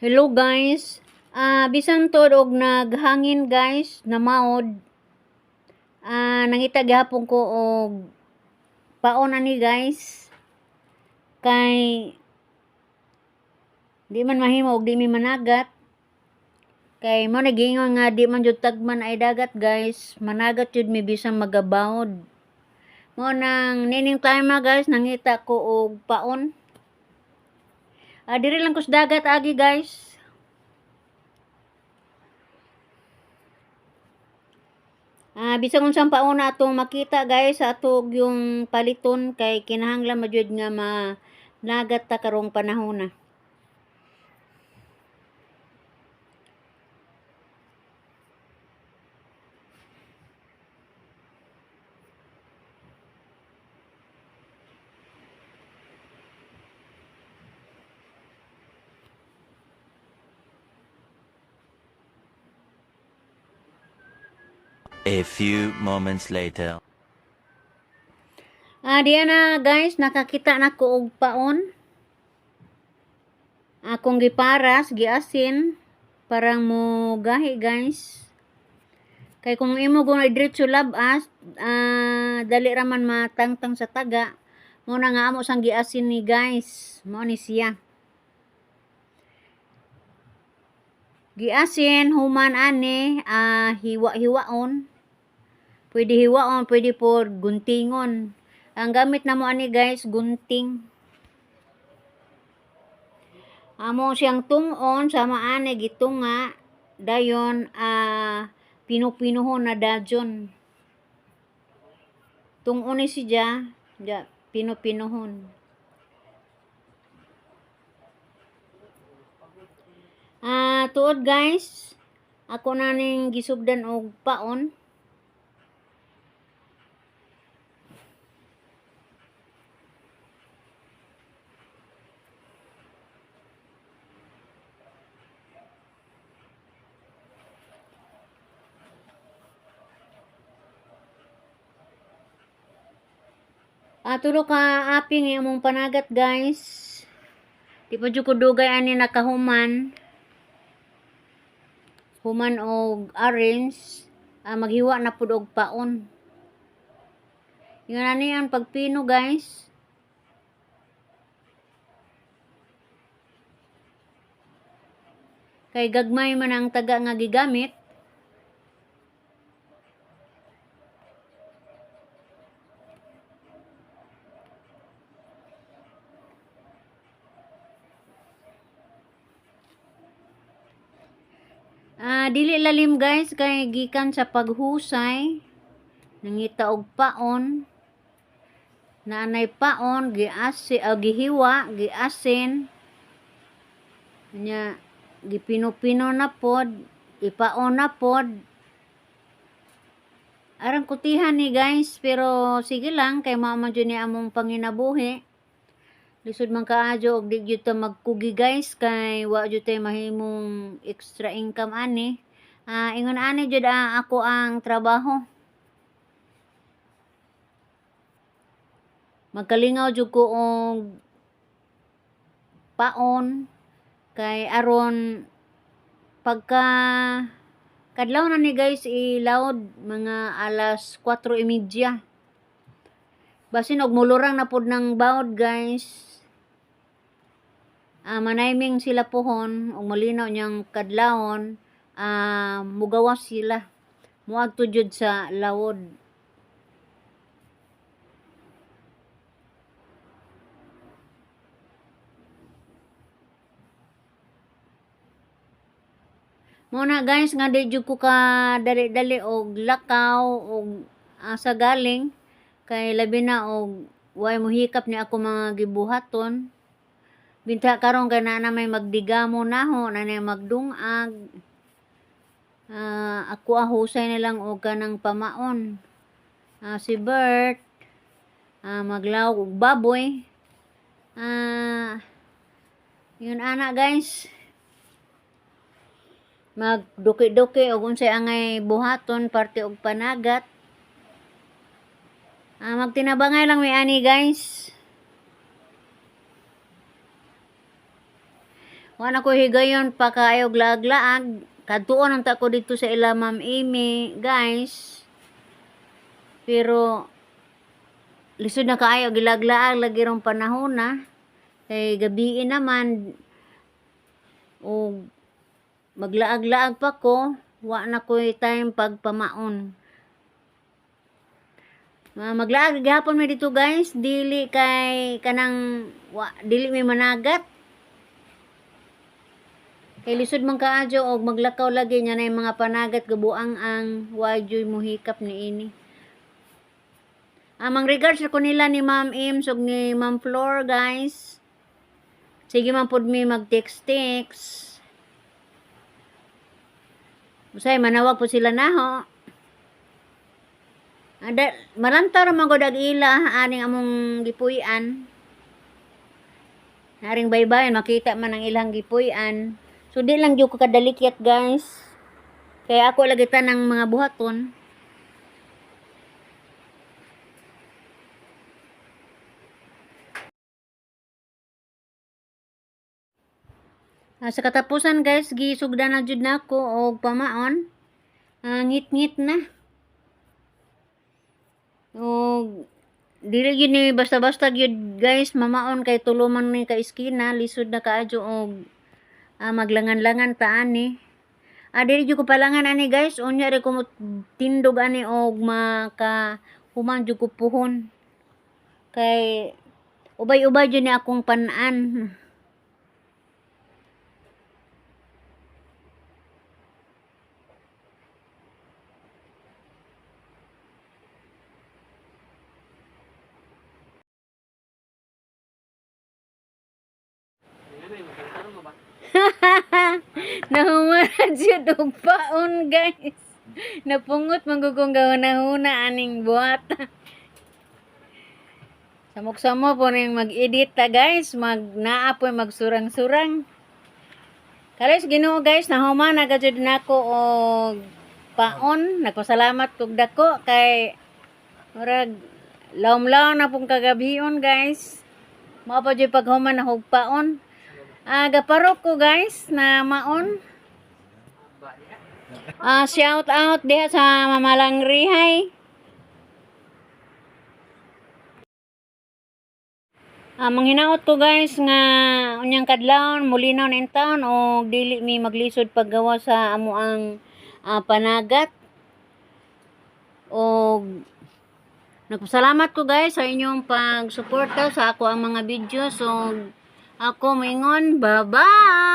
Hello guys. Bisan tuod og naghangin guys, namaod. Nangita gihapon ko og paon ani guys. Kay di man mahimo og di mi managat. Kay mo nagingon nga di man jud tagman ay dagat guys, managat jud mi bisan magabawod. Mo nang nining time guys, nangita ko og paon. Diri lang ko sa dagat agi guys. Bisan unsang paon na atong makita guys sa atog yung paliton kay kinahanglan man jud nga managat ta karong panahon na. A few moments later. Diya na guys, nakakita na ko og paon. Akong giparas, giasin parang mo gahi guys. Kay kung imo kung diretso labas, dali ra man matangtang sa taga. Mo na nga amo sang giasin ni guys. Mo ni siya. Giasin human ani, hiwa-hiwaon. Pwede hiwaon, pwede po guntingon. Ang gamit na mo ani guys, gunting. Amo siyang tungon sama ani gitunga dayon pinu-pinuhon na dajon. Tungon ni siya, ja pinu-pinuhon. Tuod guys, ako na ning gisugdan og paon. Tulo ka aping imong panagat guys. Di pa jud ko dugay ani nakahuman. Human og arrange, maghiwa na pud og paon. Ingon ani ang pagpino guys. Kay gagmay man ang taga nga gigamit. Dili lalim guys kay gikan sa paghusay nangita og paon, naanay paon giasi gihiwa, giasin nya gipino-pino na pod, ipaon na pod. Arang kutihan ni guys, pero sige lang kay mao man jud ni among panginabuhi. Lisod man kaayo og di gyud ta magkugi guys kay wa jud tay mahimong extra income ani. Ingon ani jud ako ang trabaho. Magkalingaw jud ko og paon kay aron pagka kadlaw na ni guys ilawod mga alas 4:30. Basin og mulurang na pod ng bawod guys. Manayming sila pohon og malinaw niyang kadlawon, mugawas sila. Muadto jud sa lawod. Mo na guys nga di jud ko ka dali-dali og lakaw og asa galing kay labi na og way mohikap ni ako mga gibuhaton. Binta karon kay naa na may magdigamo naho, naa nay magdungag. Ako husay na lang og kanang pamaon. Si Bert maglawg og baboy. Yun ana guys. Magduki-duki og unsay angay buhaton parte og panagat. Magtinabangay lang mi ani guys. Wa na ko higayon pa kaayo laag-laag. Kadtuon ang ta ko dito sa ila Ma'am Amy, guys. Pero lisod na kaayo gilaglaag lagi rong panahon na. Kay gabii naman og maglaag-laag pa ko, wa na ko'y time pagpamaon. Maglaag gihapon mi dito, guys, dili kay kanang wa, dili mi managat. Kay lisod man kaadyo og maglakaw lagi nya na mga panagat gabuang ang wa juy muhikap niini. Amang regards ko nila ni Ma'am Ims ug ni Ma'am Flor, guys. Sige man pud mi mag-text text. Usay manawag po sila naho. Ada malantaw ra man gud ag ila aning among gipuy-an. Haring baybayin makita man ang ilang gipuy-an. So di lang jud ko kadalikyat, guys. Kaya ako lagi tanang mga buhaton. Sa katapusan, guys, gisugdan na jud nako og pamaon. Ngit-ngit na. Og dili gyud ni basta-basta gyud, guys, mamaon kay tulo man ni ka iskina, lisod na kaadyo og maglangan-langan ta ani. Dili jud ko palangan ani, guys, unya ra ko tindog ani og maka human jud ko puhon. Kay ubay-ubay jud ni akong pan-an. Nahuman jud og paon, guys. Napungot man gud kong gahuna-huna aning buhat. Samok-samo po ning mag-edit ta, guys, mag naa po magsurang-surang. Kalis Ginoo, guys, nahuman na gajud nako og paon. Nagpasalamat kog dako kay murag lawom-lawom na pong kagabion, guys. Mao pa jud paghuman na og paon. Gaparok ko, guys, na maon. Shout out diha sa Mamalang Rihay. Manghinaot ko, guys, nga unyang kadlawon mulinaw na taon og dili mi maglisod paggawa sa amo ang panagat. Og nagpasalamat ko, guys, sa inyong pagsuporta sa ako ang mga videos. So ako moingon, bye-bye.